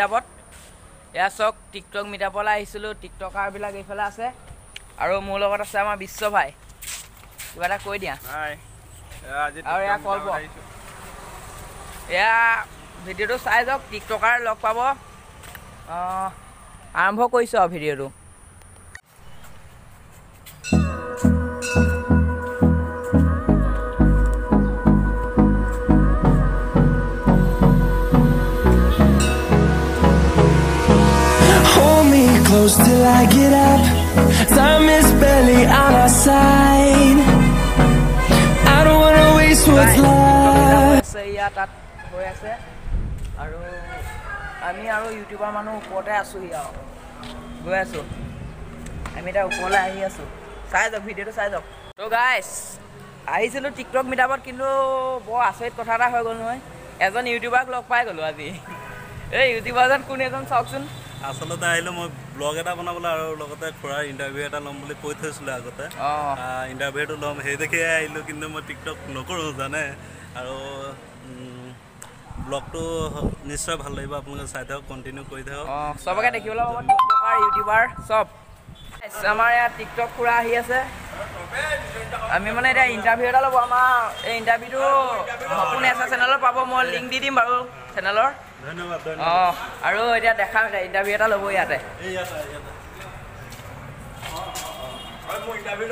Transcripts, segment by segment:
মিটআপত। এয়া চাওক, টিকটক মিটআপলৈ আহিছিলোঁ। টিকটকাৰবিলাক এইফালে আছে আৰু মোৰ লগত আছে আমাৰ বিশ্ব ভাই। কিবা এটা কৈ দিয়া। আৰু এয়া কল্প। এয়া ভিডিঅ'টো চাই যাওক, টিকটকাৰ লগ পাব। আৰম্ভ কৰিছোঁ আৰু ভিডিঅ'টো। Hold me close till I get up. Time is barely on our side. I don't wanna waste what's left. আছে ইয়া তাত হৈ আছে আৰু আমি আৰু ইউটিউবাৰ মানুহ ওপৰতে আছোঁহি আৰু গৈ আছোঁ। আমি এতিয়া ওপৰলৈ আহি আছোঁ। চাই যাওক, ভিডিঅ'টো চাই যাওক। ত' গাইছ, আহিছিলোঁ টিকটক মিটআপত, কিন্তু বৰ আচৰিত কথা এটা হৈ গ'ল নহয়। এজন ইউটিউবাৰক লগ পাই গ'লোঁ আজি। এই ইউটিউবাৰজন কোন এজন চাওকচোন। আচলতে আহিলোঁ মই ব্লগ এটা বনাবলৈ আৰু লগতে খুৰাৰ ইণ্টাৰভিউ এটা ল'ম বুলি কৈ থৈছিলোঁ আগতে। ইণ্টাৰভিউটো ল'ম সেই দেখিয়ে আহিলোঁ, কিন্তু মই টিকটক নকৰোঁ জানে। আৰু ব্লগটো নিশ্চয় ভাল লাগিব, আপোনালোকে চাই থাকক, কণ্টিনিউ কৰি থাকক। চবকে দেখিবলৈ পাব, টিকটকাৰ ইউটিউবাৰ চব। আমাৰ ইয়াত টিকটক খুৰা আহি আছে। আমি মানে এতিয়া ইণ্টাৰভিউ এটা ল'ব। আমাৰ এই ইণ্টাৰভিউটো সপোন এছ চেনেলত পাব, মই লিংক দি দিম বাৰু চেনেলৰ। ধন্যবাদ। আৰু এতিয়া দেখাম, এতিয়া ইণ্টাৰভিউ এটা ল'ব ইয়াতে।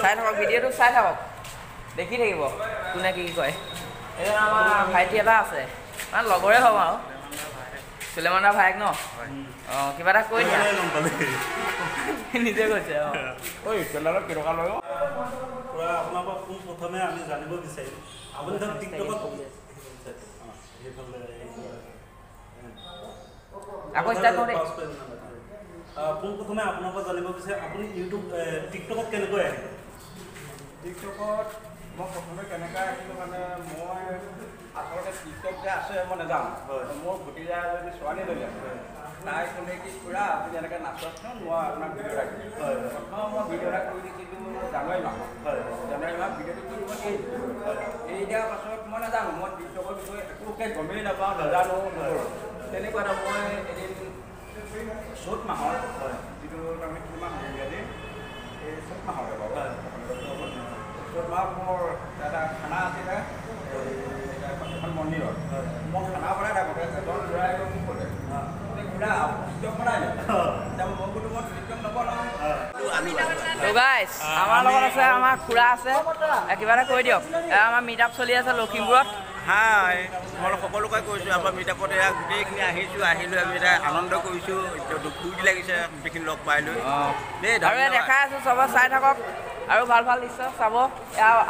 চাই থাকক ভিডিঅ'টো, চাই থাকক, দেখি থাকিব কোনে কি কি কয়। এতিয়া আমাৰ ভাইটি এটা আছে, মানে লগৰে হ'ব আৰু, চুলেমানৰ ভায়েক ন। অঁ, কিবা এটা কৈ দিয়া। নিজে কৈছে। অঁ, আপোনাৰ পৰা পোনপ্ৰথমে আমি জানিব বিচাৰিম, আপুনি ধৰক টিকটকত আকৌ ষ্টাৰ্ট কৰোঁ দেই। পোনপ্ৰথমে আপোনাৰ পৰা জানিব বিচাৰিম, আপুনি ইউটিউব টিকটকত কেনেকৈ আহিলে? টিকটকত মই প্ৰথমে কেনেকৈ আহিলোঁ মানে, মই আচলতে টিকটক যে আছে মই নাজানো। মোৰ ভতিজা এজনী ছোৱালীজনী আছে, তাই ক'লে কি খুৰা আপুনি এনেকৈ নাচকচোন, মই আপোনাক ভিডিঅ' এটা দিম। প্ৰথম মই ভিডিঅ' এটা কৰি দিছিলোঁ জানুৱাৰী মাহত। জানুৱাৰী মাহত ভিডিঅ'টো কৰি মই এৰি দিলোঁ। এৰি দিয়াৰ পাছত মই নাজানো, মই টিকটকৰ বিষয়ে একোকে গমেই নাপাওঁ, নাজানো, নকৰোঁ। তেনেকুৱা এটা মই এদিন চ'ত মাহৰ, যিটো তাৰমানে কি মাহ ইংৰাজী, এই চ'ত মাহতে বাৰু, চ'ত মাহত মোৰ এটা খানা আছিলে এখন মন্দিৰত। মই খানা বনাই থাকোঁতে এজন ল'ৰাই মোক ক'লে, খুৰা টিকটক বনাই নি? মই ক'লো মই টিকটক নবনাওঁ। ত' গাইছ, আমাৰ লগত আছে আমাৰ খুৰা আছে, কিবা এটা কৈ দিয়ক। আমাৰ মিট আপ চলি আছে লখিমপুৰত। হাই, মই সকলোকে কৈছোঁ, আমাৰ মিটআপত এয়া গোটেইখিনি আহিছোঁ, আহিলোঁ আমি এতিয়া আনন্দ কৰিছোঁ, ফূৰ্তি লাগিছে গোটেইখিনি লগ পাই লৈ দেই। আৰু দেখাই আছোঁ, চবে চাই থাকক আৰু ভাল ভাল দৃশ্য চাব।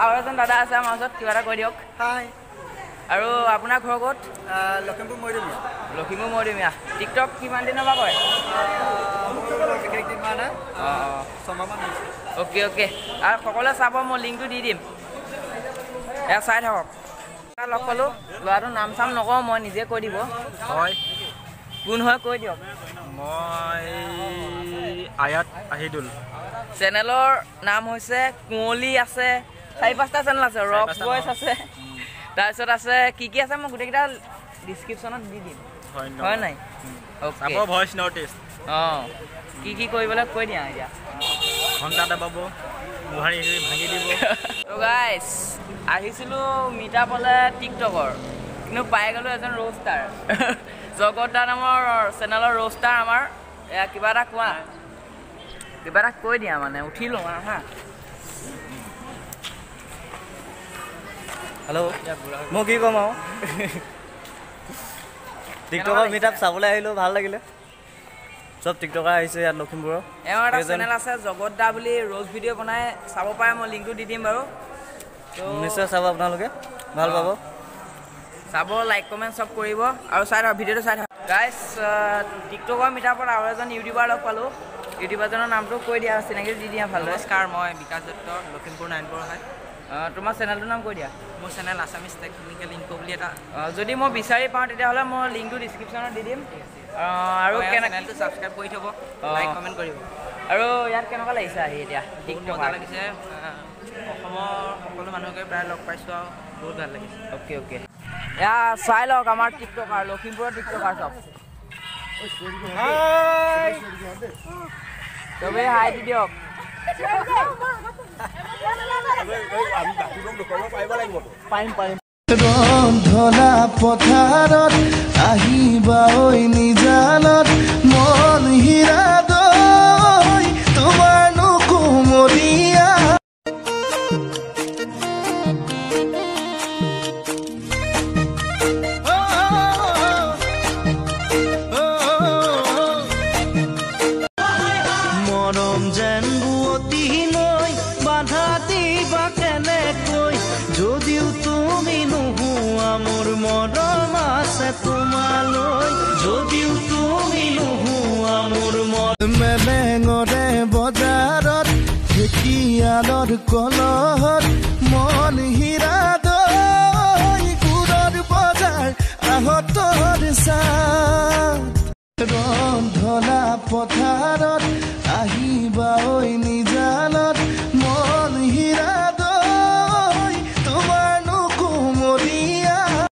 আৰু এজন দাদা আছে আমাৰ ওচৰত, কিবা এটা কৈ দিয়ক। হাই। আৰু আপোনাৰ ঘৰ ক'ত? লখিমপুৰ মৈদমীয়া। লখিমপুৰ মৈদমীয়া। টিকটক কিমান দিনৰ পৰা কৰে? বিশেষ দিন হোৱা নাই, ছমাহমান হৈছে। অ'কে অ'কে, আৰু সকলোৱে চাব, মই লিংকটো দি দিম, এয়া চাই থাকক। লগ পালোঁ, ল'ৰাটোৰ নাম চাম নকওঁ, মই নিজে কৈ দিব। হয়, কোন হয় কৈ দিয়ক। মই আয়াত আহিদুল। চেনেলৰ নাম হৈছে কুঁৱলী আছে, 4-5টা চেনেল আছে, ৰক বইচ আছে, তাৰপিছত আছে কি কি আছে, মই গোটেইকেইটা ডিছক্ৰিপশ্যনত দি দিম। হয় নাই? চাব ভইচ নৰ্থ ইষ্ট। অঁ, কি কি কৰিবলৈ কৈ দিয়া এতিয়া। ঘণ্টা এটা পাব, মোহাৰি ভাঙি দিব। ত' গাইছ, আহিছিলোঁ মিটআপলৈ টিকটকৰ, কিন্তু পাই গ'লোঁ এজন ৰ'ষ্টাৰ, জগত দা নামৰ চেনেলৰ ৰ'ষ্টাৰ আমাৰ। এয়া কিবা এটা কোৱা, কিবা এটা কৈ দিয়া, মানে উঠি লওঁ হা। হেল্ল', মই কি ক'ম আৰু, টিকটকৰ মিটআপ চাবলৈ আহিলোঁ, ভাল লাগিলে। চব টিকটকাৰ আহিছে ইয়াত লখিমপুৰৰ। এওঁৰ এটা চেনেল আছে জগত দা বুলি, ৰ'জ ভিডিঅ' বনাই, চাব পাৰে, মই লিংকটো দি দিম বাৰু। নিশ্চয় চাব আপোনালোকে, ভাল পাব। চাব, লাইক কমেণ্ট চব কৰিব আৰু চাই থাকক ভিডিঅ'টো, চাই থাকক। গাইছ, টিকটকৰ মিটআপত আৰু এজন ইউটিউবাৰ লগ পালোঁ। ইউটিউবাৰজনৰ নামটো কৈ দিয়া, চিনাকি দি দিয়া ভালদৰে। নমস্কাৰ, মই বিকাশ দত্ত, লখিমপুৰ নাৰায়ণপুৰৰ হয়। তোমাৰ চেনেলটোৰ নাম কৈ দিয়া। মোৰ চেনেল আছামিজ টেকনিকেল ইনফো বুলি এটা। যদি মই বিচাৰি পাওঁ তেতিয়াহ'লে মই লিংকটো ডিছক্ৰিপশ্যনত দি দিম। আৰু চেনেলটো ছাবস্ক্ৰাইব কৰি থ'ব, লাইক কমেণ্ট কৰিব। আৰু ইয়াত কেনেকুৱা লাগিছে আহি এতিয়া? বহুত মজা লাগিছে, অসমৰ সকলো মানুহকে প্ৰায় লগ পাইছোঁ আৰু বহুত ভাল লাগিছে। অ'কে অ'কে, এয়া চাই লওক আমাৰ টিকটকাৰ, লখিমপুৰৰ টিকটকাৰ চব। হাই, চবেই হাই দি দিয়ক। পাৰিম পাৰিম। ৰন্ধনা পথাৰত আহিবা ঐ নিজানত, মন হীৰা দৈ তোমাৰনো কুমলীয়া। মৰম যেন বুৱতী নৈ, বাধা দিবা কেনেকৈ? যদিও তুমি নোহোৱা, মোৰ মৰম আছে তোমালৈ। যদিও তুমি নোহোৱা, মোৰ মৰম। মেলেঙৰে বজাৰত ঢেকীয়ালৰ কলহত মন হীৰা দৈ, গুৰৰ বজাৰ আহতৰ চাত। ৰন্ধনা পথাৰত আহিবা ঐ নিজানত।